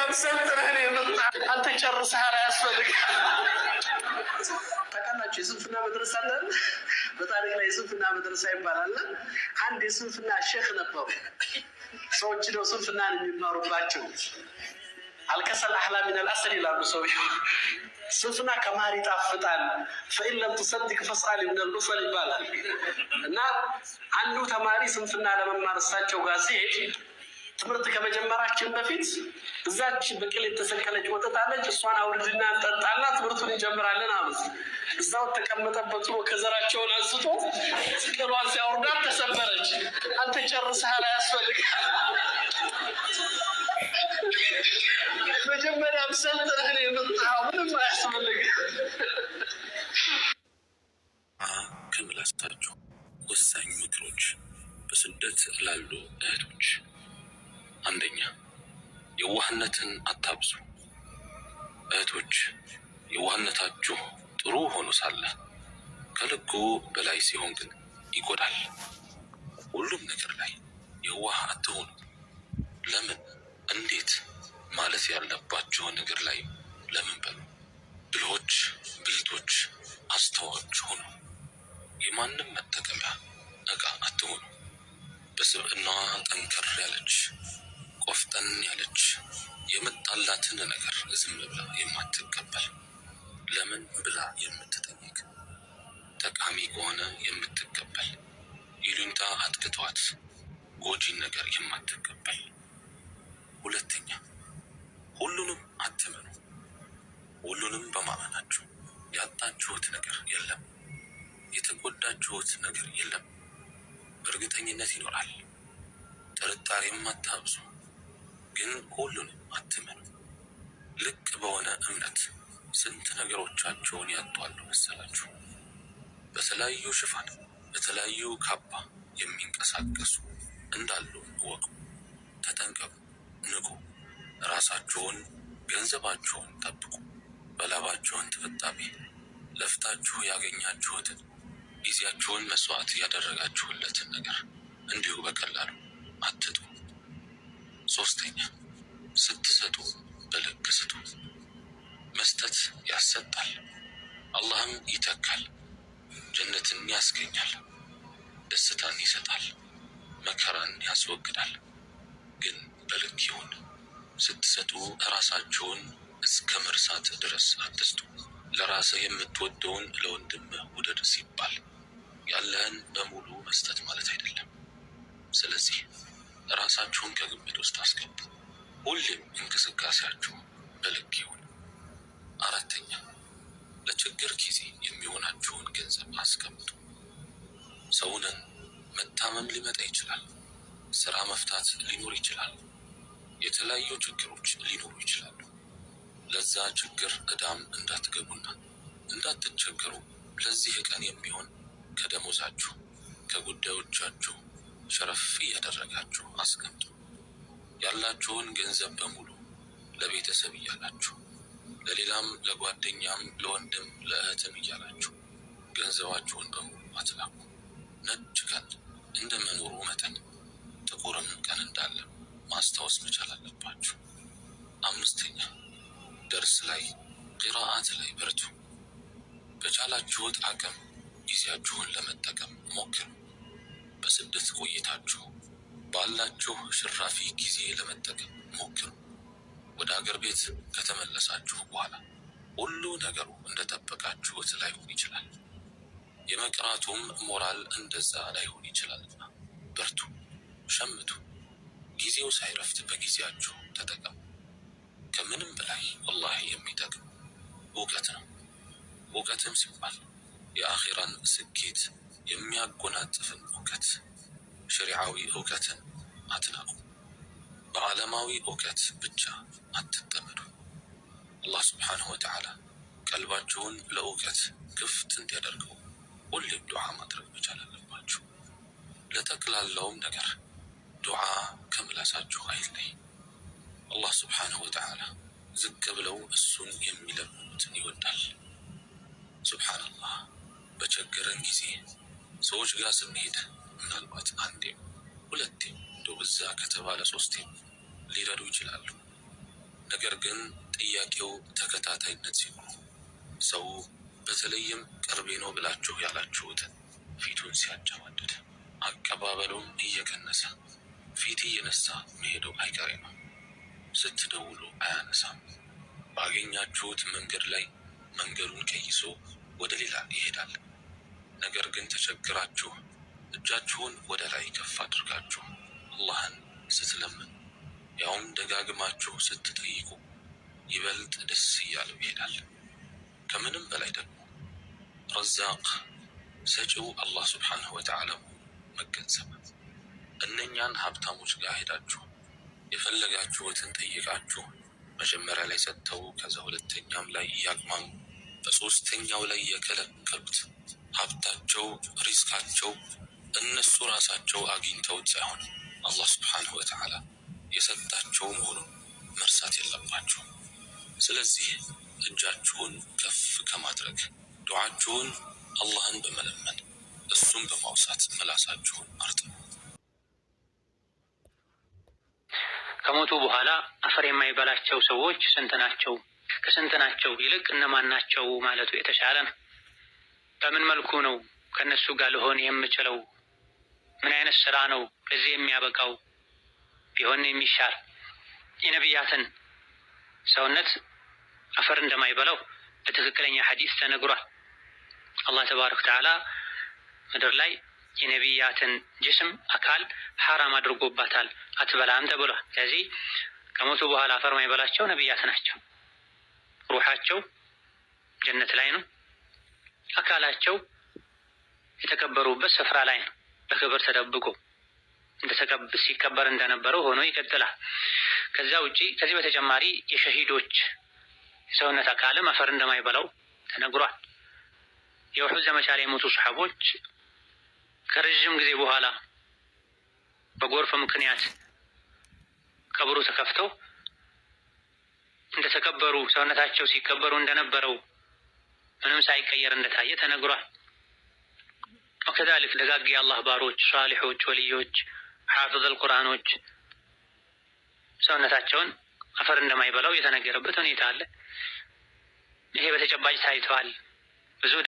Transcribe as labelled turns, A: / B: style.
A: መጀመሪያም ሰልጥነህ ነው የመጣህ። አንተ ጨርሰሃል፣ አያስፈልግም። ታውቃላችሁ የስንፍና መድረሳ አለ። በታሪክ ላይ የስንፍና መድረሳ ይባላል። አንድ የስንፍና ሼክ ነበሩ። ሰዎች ነው ስንፍናን የሚማሩባቸው። الكسل أحلى من العسل ይላሉ ሰውየው። ስንፍና ከማር ይጣፍጣል። فإن لم تصدق فاسأل ابن البصل ይባላል። እና አንዱ ተማሪ ስንፍና ለመማር እሳቸው ጋር ሲሄድ ትምህርት ከመጀመራችን በፊት እዛች ብቅል የተሰቀለች ወተት አለች፣ እሷን አውርድና እንጠጣና ትምህርቱን እንጀምራለን አሉት። እዛው ተቀመጠበት ብሎ ከዘራቸውን አንስቶ ቅሏን ሲያወርዳት ተሰበረች። አንተ ጨርሰሃል፣ አያስፈልግም። መጀመሪያም ሰልጥነህ ነው የመጣኸው፣ ምንም አያስፈልግም።
B: ከምላሳችሁ ወሳኝ ምክሮች በስደት ላሉ እህቶች፣ አንደኛ የዋህነትን አታብዙ። እህቶች፣ የዋህነታችሁ ጥሩ ሆኖ ሳለ ከልኩ በላይ ሲሆን ግን ይጎዳል። ሁሉም ነገር ላይ የዋህ አትሆኑ። ለምን፣ እንዴት ማለት ያለባቸው ነገር ላይ ለምን በሉ። ብልሆች፣ ብልጦች፣ አስተዋዮች ሁኑ። የማንም መጠቀሚያ እቃ አትሆኑ። በስብዕናዋ ጠንከር ያለች፣ ቆፍጠን ያለች፣ የመጣላትን ነገር ዝም ብላ የማትቀበል፣ ለምን ብላ የምትጠይቅ፣ ጠቃሚ ከሆነ የምትቀበል፣ ይሉኝታ አጥቅቷት ጎጂን ነገር የማትቀበል። ሁለተኛ ሁሉንም አትመኑ። ሁሉንም በማመናችሁ ያጣችሁት ነገር የለም፣ የተጎዳችሁት ነገር የለም። እርግጠኝነት ይኖራል። ጥርጣሬም አታብዙ፣ ግን ሁሉንም አትመኑ። ልቅ በሆነ እምነት ስንት ነገሮቻቸውን ያጧሉ መሰላችሁ? በተለያዩ ሽፋን በተለያዩ ካባ የሚንቀሳቀሱ እንዳሉ እወቁ። ተጠንቀቁ፣ ንቁ። ራሳችሁን፣ ገንዘባችሁን ጠብቁ። በላባችሁን ጥፍጣፊ ለፍታችሁ ያገኛችሁትን፣ ጊዜያችሁን መስዋዕት ያደረጋችሁለትን ነገር እንዲሁ በቀላሉ አትጡ። ሶስተኛ ስትሰጡ በልክ ስጡ። መስጠት ያሰጣል፣ አላህም ይተካል፣ ጀነትን ያስገኛል፣ ደስታን ይሰጣል፣ መከራን ያስወግዳል። ግን በልክ ይሁን። ስትሰጡ ራሳችሁን እስከ መርሳት ድረስ አትስጡ። ለራስህ የምትወደውን ለወንድምህ ውደድ ሲባል ያለህን በሙሉ መስጠት ማለት አይደለም። ስለዚህ ራሳችሁን ከግምት ውስጥ አስገቡ። ሁሌም እንቅስቃሴያችሁ በልክ ይሁን። አራተኛ ለችግር ጊዜ የሚሆናችሁን ገንዘብ አስቀምጡ። ሰውንን መታመም ሊመጣ ይችላል። ስራ መፍታት ሊኖር ይችላል። የተለያዩ ችግሮች ሊኖሩ ይችላሉ። ለዛ ችግር እዳም እንዳትገቡና እንዳትቸገሩ ለዚህ ቀን የሚሆን ከደሞዛችሁ ከጉዳዮቻችሁ ሸረፍ እያደረጋችሁ አስቀምጡ። ያላችሁን ገንዘብ በሙሉ ለቤተሰብ እያላችሁ፣ ለሌላም፣ ለጓደኛም፣ ለወንድም፣ ለእህትም እያላችሁ ገንዘባችሁን በሙሉ አትላኩ። ነጭ ቀን እንደ መኖሩ መጠን ጥቁርም ቀን እንዳለ ማስታወስ መቻል አለባችሁ። አምስተኛ ደርስ ላይ፣ ቂራአት ላይ በርቱ። በቻላችሁት አቅም ጊዜያችሁን ለመጠቀም ሞክሩ። በስደት ቆይታችሁ ባላችሁ ሽራፊ ጊዜ ለመጠቀም ሞክሩ። ወደ አገር ቤት ከተመለሳችሁ በኋላ ሁሉ ነገሩ እንደጠበቃችሁት ላይሆን ይችላል። የመቅራቱም ሞራል እንደዛ ላይሆን ይችላልና በርቱ፣ ሸምቱ። ጊዜው ሳይረፍት በጊዜያችሁ ተጠቀሙ። ከምንም በላይ ወላሂ የሚጠቅም እውቀት ነው። እውቀትም ሲባል የአኼራን ስኬት የሚያጎናጽፍን እውቀት፣ ሸሪዓዊ እውቀትን አትናቁ። በዓለማዊ እውቀት ብቻ አትጠመዱ። አላህ ስብሓነሁ ወተዓላ ቀልባችሁን ለእውቀት ክፍት እንዲያደርገው ሁሌም ዱዓ ማድረግ መቻል አለባችሁ። ለጠቅላላውም ነገር ዱዓ ከምላሳችሁ አይለይ። አላህ ስብሓነሁ ወተዓላ ዝቅ ብለው እሱን የሚለምኑትን ይወዳል። ሱብሓነላህ፣ በቸገረን ጊዜ ሰዎች ጋር ስንሄድ ምናልባት አንዴም ሁለቴም እንደው በዛ ከተባለ ሶስቴም ሊረዱ ይችላሉ። ነገር ግን ጥያቄው ተከታታይነት ሲኖረው፣ ሰው በተለይም ቅርቤ ነው ብላችሁ ያላችሁት ፊቱን ሲያጨማድድ፣ አቀባበሉን እየቀነሰ ፊት እየነሳ መሄዱ አይቀሬ ነው። ስትደውሉ አያነሳም። ባገኛችሁት መንገድ ላይ መንገዱን ቀይሶ ወደ ሌላ ይሄዳል። ነገር ግን ተቸግራችሁ እጃችሁን ወደ ላይ ከፍ አድርጋችሁ አላህን ስትለምኑ፣ ያውም ደጋግማችሁ ስትጠይቁ፣ ይበልጥ ደስ እያለው ይሄዳል። ከምንም በላይ ደግሞ ረዛቅ ሰጪው አላህ ስብሓንሁ ወተዓላ መሆኑን መገንዘብ። እነኛን ሀብታሞች ጋር ሄዳችሁ የፈለጋችሁትን ጠይቃችሁ መጀመሪያ ላይ ሰጥተው፣ ከዛ ሁለተኛም ላይ እያቅማሙ፣ በሶስተኛው ላይ የከለከሉት ሀብታቸው ሪዝቃቸው እነሱ ራሳቸው አግኝተውት ሳይሆን አላህ ስብሓንሁ ወተዓላ የሰጣቸው መሆኑን መርሳት የለባችሁም። ስለዚህ እጃችሁን ከፍ ከማድረግ፣ ዱዓችሁን አላህን በመለመን፣ እሱን በማውሳት ምላሳችሁን አርጥቡ።
C: ከሞቱ በኋላ አፈር የማይበላቸው ሰዎች ስንት ናቸው? ከስንት ናቸው ይልቅ እነማን ናቸው ማለቱ የተሻለ ነው። በምን መልኩ ነው ከእነሱ ጋር ልሆን የምችለው? ምን አይነት ስራ ነው ለዚህ የሚያበቃው ቢሆን የሚሻል? የነቢያትን ሰውነት አፈር እንደማይበላው በትክክለኛ ሐዲስ ተነግሯል። አላህ ተባረከ ወተዓላ ምድር ላይ የነቢያትን ጅስም አካል ሐራም አድርጎባታል፣ አትበላም ተብሏል። ስለዚህ ከሞቱ በኋላ አፈር ማይበላቸው ነቢያት ናቸው። ሩሓቸው ጀነት ላይ ነው። አካላቸው የተከበሩበት ስፍራ ላይ ነው። በክብር ተደብቆ ሲከበር እንደነበረው ሆኖ ይቀጥላል። ከዛ ውጪ ከዚህ በተጨማሪ የሸሂዶች የሰውነት አካልም አፈር እንደማይበላው ተነግሯል። የኡሑድ ዘመቻ ላይ የሞቱ ሰሓቦች ከረዥም ጊዜ በኋላ በጎርፍ ምክንያት ቀብሩ ተከፍተው እንደተከበሩ፣ ሰውነታቸው ሲከበሩ እንደነበረው ምንም ሳይቀየር እንደታየ ተነግሯል። ወከዛሊክ ደጋግ የአላህ ባሮች፣ ሷሊሖች፣ ወልዮች፣ ሓፊዝ አልቁርአኖች ሰውነታቸውን አፈር እንደማይበላው የተነገረበት ሁኔታ አለ። ይሄ በተጨባጭ ታይተዋል። ብዙ